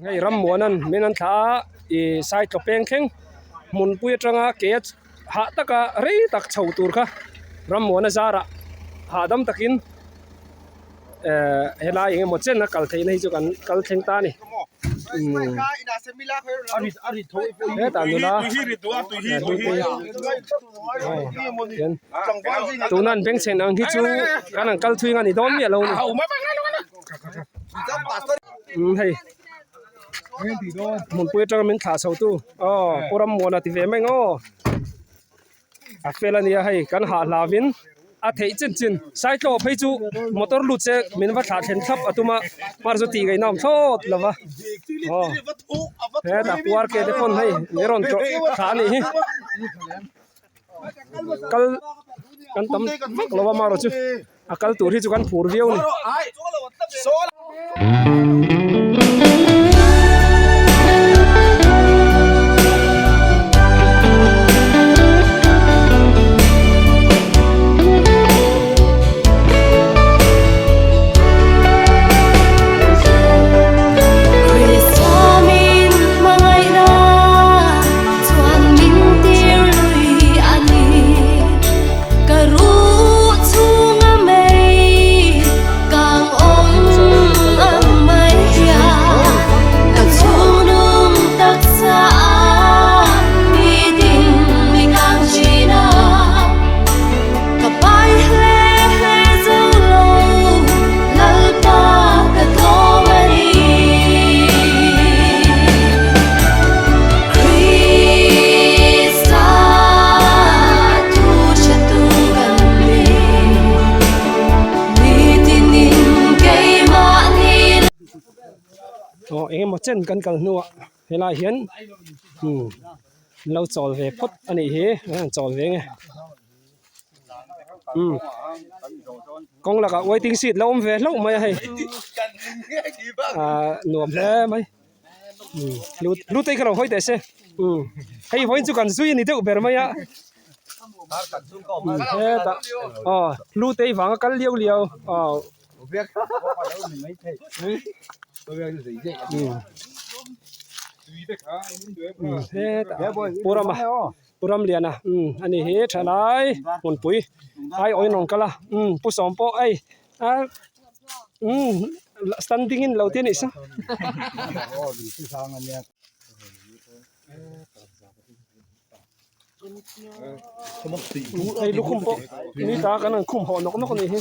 Hei Rammuana'n min an thlah a, ih Saitlaw peng thleng hmunpui atanga ke a hah taka rei tak chho tur kha Rammuana zarah hahdam takin eh helai eng emaw chen a kal theihna hi chu kan kal thleng ta a ni. Umm hetah nula hian tuna an bengchhen ang hi chu kan han kal thui ang a ni dawn miah lo a ni. Umm hei hmunpui atanga min thlah chho tu aw Pu Rammuana ti ve mai ang aw a fel a nia hei kan hah hlau in a theih chin chin Saitlaw phei chu motor lut se min va thlah thlen thlap a tum a hmar chu tih ngaihna awm thlawt lo va aw hetah puar ke te pawn hei min rawn tlawh thlah a nih hi kal kan tam vak lo va marawh chu. A kal tur hi chu kan phur viau a ni. Aw eng emaw chen kan kal hnuah helai hian umm an lo chawl ve phawt a nih hi an chawl ve nge umm kawng lakah waiting seat la awm ve hlauh mai a hei ahh nuam hle mai. Lu te hi ka lo hawi teh se hei vawiin chu kan zui a ni deuh ber mai a hetah aw lu te hi vanga kal liau liau aw hetah Pu Rama Pu Ramliana ani hi thalai hmunpui aiawhin a rawn kal a Pu Sawm pawh hei a umm standing in lo te a nih sa. Hei lukhum pawh ni ta kan han khum hawh nawk nawk a nih hi.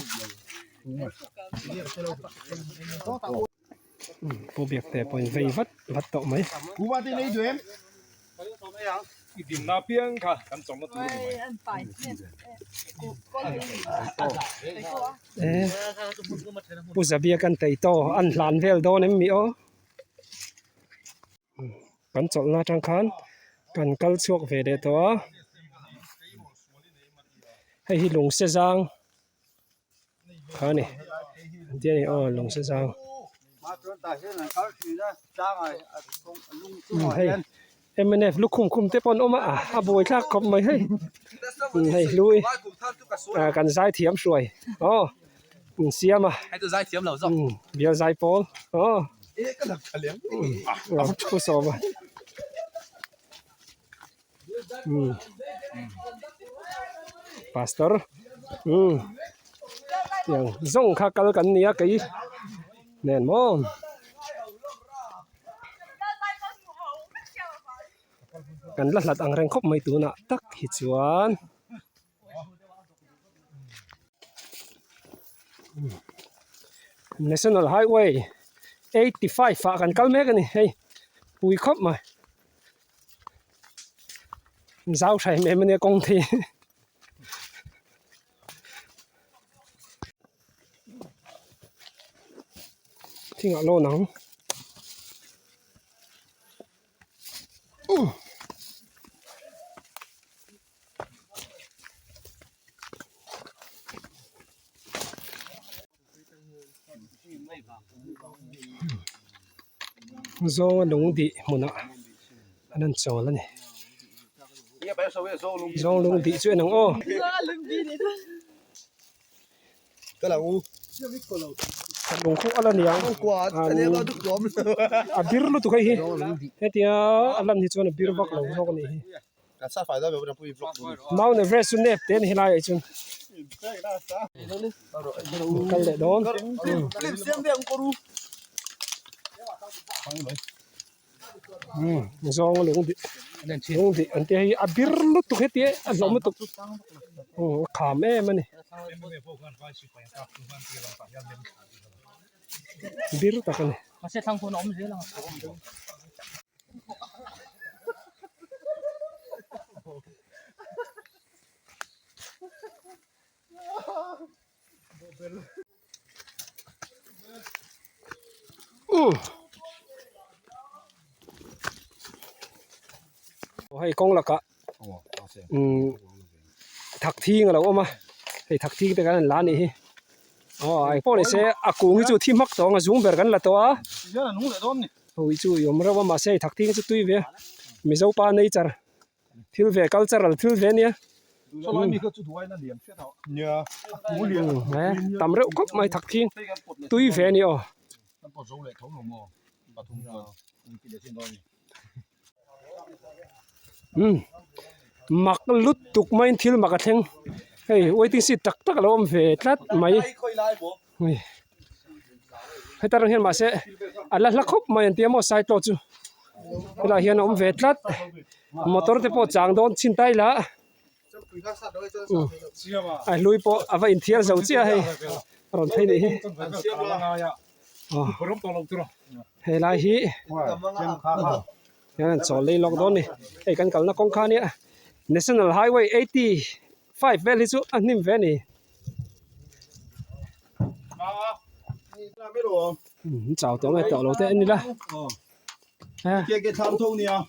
Pu biak te pawhin vei vat vat tawh mai. Pu Zabia kan tei tawh an hlan vel dawn em mi aw kan chawlhna atang khan kan kal chhuak ve leh tawh a hei hi lung se zang. Kha ni an tia ni aw lung se zang hei mnf lukhum khum te pawh an awm a a buai thlak khawp mai hei hei hlui ah kan zai thiam hruai aw in siam a bial zai pawl aw thu sawm a. Pastor umm tiang zawng kha kal kan nia kei nen maw kan la hlat ang reng khawp mai tunah tak hi chuan. National Highway 85 ah kan kal mek a ni hei pui khawp mai. Zau tha em em a nia kawng te hi. Thingah lawn ang. Zawnga lung dih hmunah an rawn chawl a ni zawng lung dih chu en ang aw. Lung khu a la niang a bir lutuk hei hi hetia a lan hi chuan a bir vak lo zawk a nih hi Mount Everest chu nep te a ni helai ah hi chuan kal leh dawn. Zawng lung dih lung dih an tia hei a bir lutuk heti a hlawm lutuk a kham em a ni bir tak a ni. Hei kawng lakah umm thak thing a lo awm a hei thak thing te kan han la a nih hi aw engpawh ni se a kung hi chu thi hmak tawh ang a zung ber kan la tawh a hei chu i awm reuh a mahse hei thak thing hi chu tui ve a mizo pa nature Thil ve cultural thil ve ania. Tam reuh khawp mai thak thing tui ve ani aw. Umm mak lut tuk maiin thil mak a thleng hei waiting seat tak tak a lo awm ve tlat mai heta rang hian mahse a la hla khawp mai an tia maw saitlaw chu. Helaiah hian a awm ve tlat motor te pawh chang dawn chhin ta ila a hlui pawh a va inthiar zo chiah hei a rawn phei nih hi helai hi hian an chawl lei lawk dawn a ni hei kan kalna kawng kha ania national highway 85 vel hi chu a hnim ve a ni. Chau tawh nge tawh lo te en ila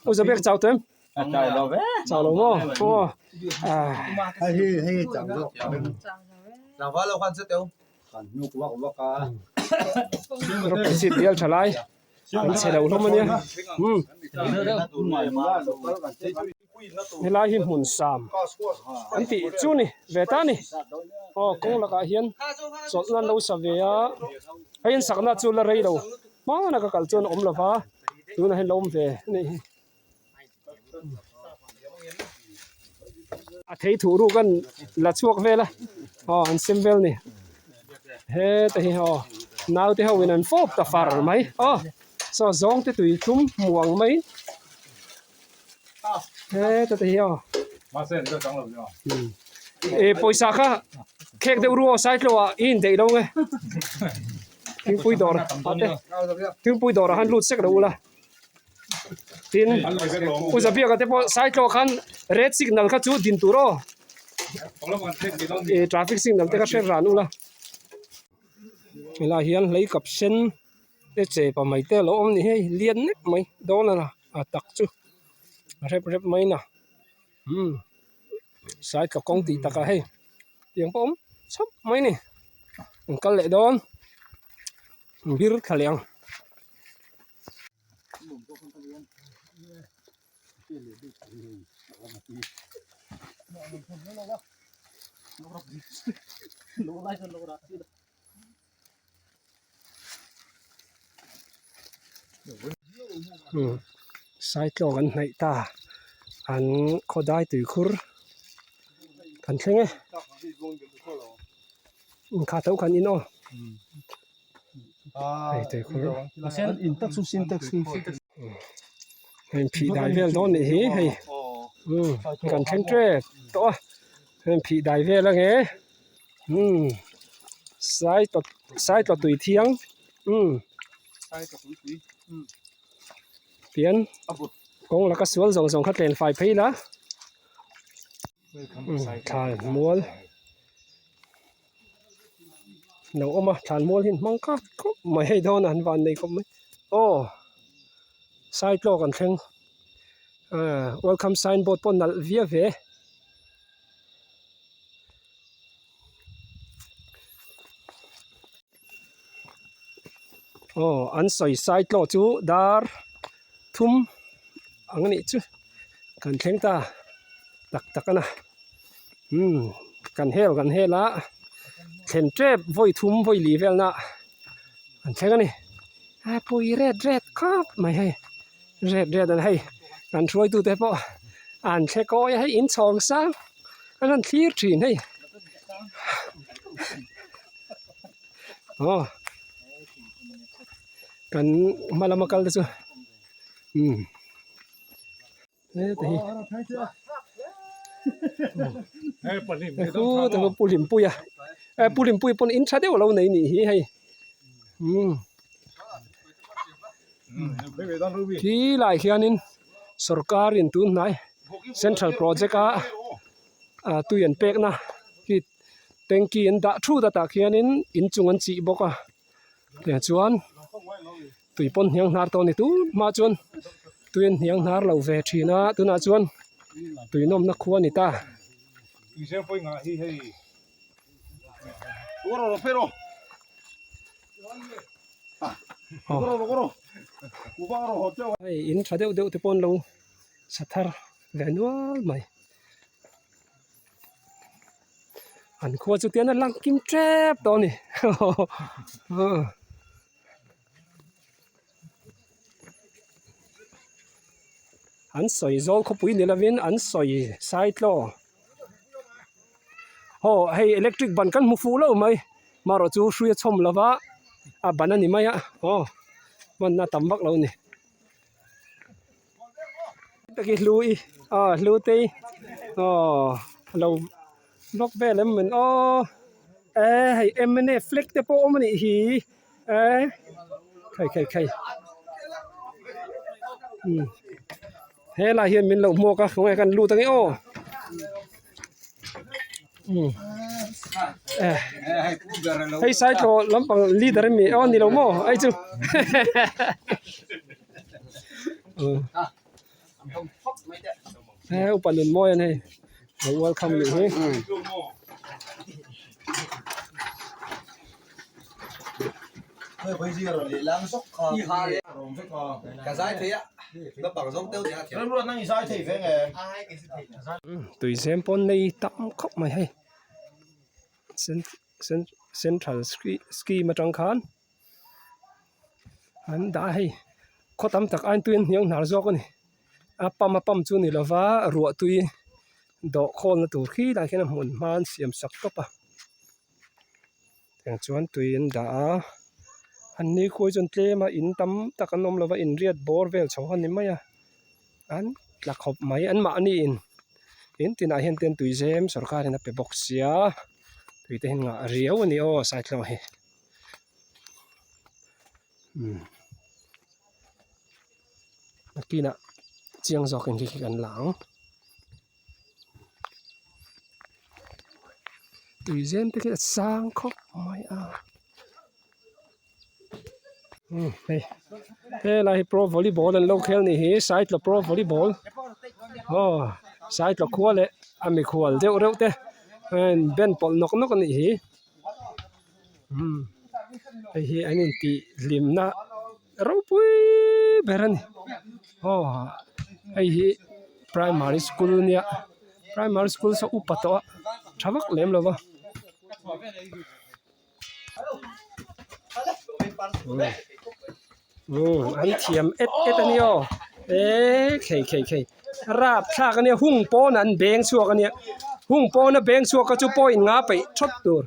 u Zabek chau tawh em chau lo maw aw rawpui chhip bial tha lai an chhe lo hlawm ania Helai hi hmun sam an tih chu ni ve ta ni aw kawng lakah hian chawlhna an lo sa ve a hei an sakna chu la rei lo hmanah ka kal chuan a awm lo va tunah hian a lo awm ve a nih hi a thei thuh ruk an la chhuak vel a aw an sem vel a ni heta hi aw naute ho in an fawp ta far mai aw saw zawng te tui thlum muang mai. Heta te hi aw e pawisa kha khek deuh ru aw saitlo ah i indaih lo nge thingpui dawr ah te thingpui dawr ah khan lut sek lo ula tin u Zabiaka te pawh saitlo ah khan red signal kha chu din tur aw e traffic signal te kha hre ran ula helaiah hian hlei kap sen te che pa mai te a lo awm a ni hei lian nek mai dawn a a tak chu a rep rep mai na umm saitlaw kawng tih takah hei tiang pawh a awm chhap mai a ni an kal leh dawn bir thla leh ang. Saitlawk an hnaih ta an khawdai tuikhur kan thleng e inkha tho khan in aw hei tuikhur hei phih dai vel dawn nih hi hei kan thleng tep tawh a hei phih dai vel ange. Umm sai tawt sai tawt tui thiang umm tian kawng laka sual zawng zawng kha tlen fai phei la umm thlan mual lo awm a thlan mual hi an hmang khat khawp mai hei dawn a an van nei khawp mai aw sai tlawk an thleng ah welcome sign board pawh nalh viau ve. Aw an sawi sai tlaw chu dar thum ang anih chu kan thleng ta tak tak a na umm kan hel kan hel a thlen tep vawi thum vawi li vel na. An thleng a ni. A pui ret ret khawp mai hei. Ret ret an hei kan hruaitute pawh an thle kawi a hei inchhawng sang an rawn thlir thin hei. Aw kan hma lama kal te chu umm heta hi khu te pawh pu Hlimpuia pu Hlimpuia pawn in tha deuh a lo nei nih hi hei umm khi lai hianin sorkar in tun hnai central project a ah tui an pekna khi tanky an dah thut a tah khianin inchung an chih bawk a tiang chuan tui pawn hniang hnar tawh a ni tun hma chuan tui an hniang hnar lo ve thin a tunah chuan tui nawmna khua a ni ta. Hei in tha deuh deuh te pawh an lo sa thar ve nual mai. An khua chu tian a lang kim tep tawh a ni An sawi zawl khawpui ni lovin an sawi saitlaw aw hei electric ban kan hmu fuh lo mai marawh chu hrui a chhawm lova a ban a ni mai a aw hmanna tam vak lo a ni. Taki hlu i aw hlu te i aw lo vlog vel em mawn aw e hei mnf flag te pawh awm a nih hi e khai khai khai umm helai hian min lo hmuak a khawnge kan lut ange aw umm e hei saitlaw lampang leader a mi aw ni lo maw hei chu. He upa nun mawi a ni lo welcome nih hi. Tuizem pawn nei tam khawp mai hei central scheme atang khan. An dah a hei khaw tam tak aiin tui an hniang hnar zawk a ni a pump a pump chu ni lova ruah tui dawh khawlna tur khi lai khian a hmun hma an siam sak tawp a tiang chuan tui an dah a an ni khuai chuan tlem a in tam tak an awm lova inriat bawr vel chho a ni mai a an tla khawp mai an mahni in in tinah hian ten tui zem sorkar in a pe bawk sia tui te hi ngah riau a ni aw saitlawng hi. Umm nakinah chiang zawkin khi khi kan la ang tui zem te khi a sang khawp mai a umm hei helai hi pro volleyball an lo khel nih hi saitlaw pro volleyball aw saitlaw khua leh a mikhual deuh reuh te a in ben pawlh nawk nawk a nih hi. Umm hei hi an intih hlimna ropui ber a ni aw hei hi primary school nia primary school saw upa tawh a tha vak lem lo va umm an thiam et et a ni aw eee khei khei khei rapthlak a nia hung pawn an beng chhuak a nia hung pawn a beng chhuak kha chu pawh in nga peih thawt tur.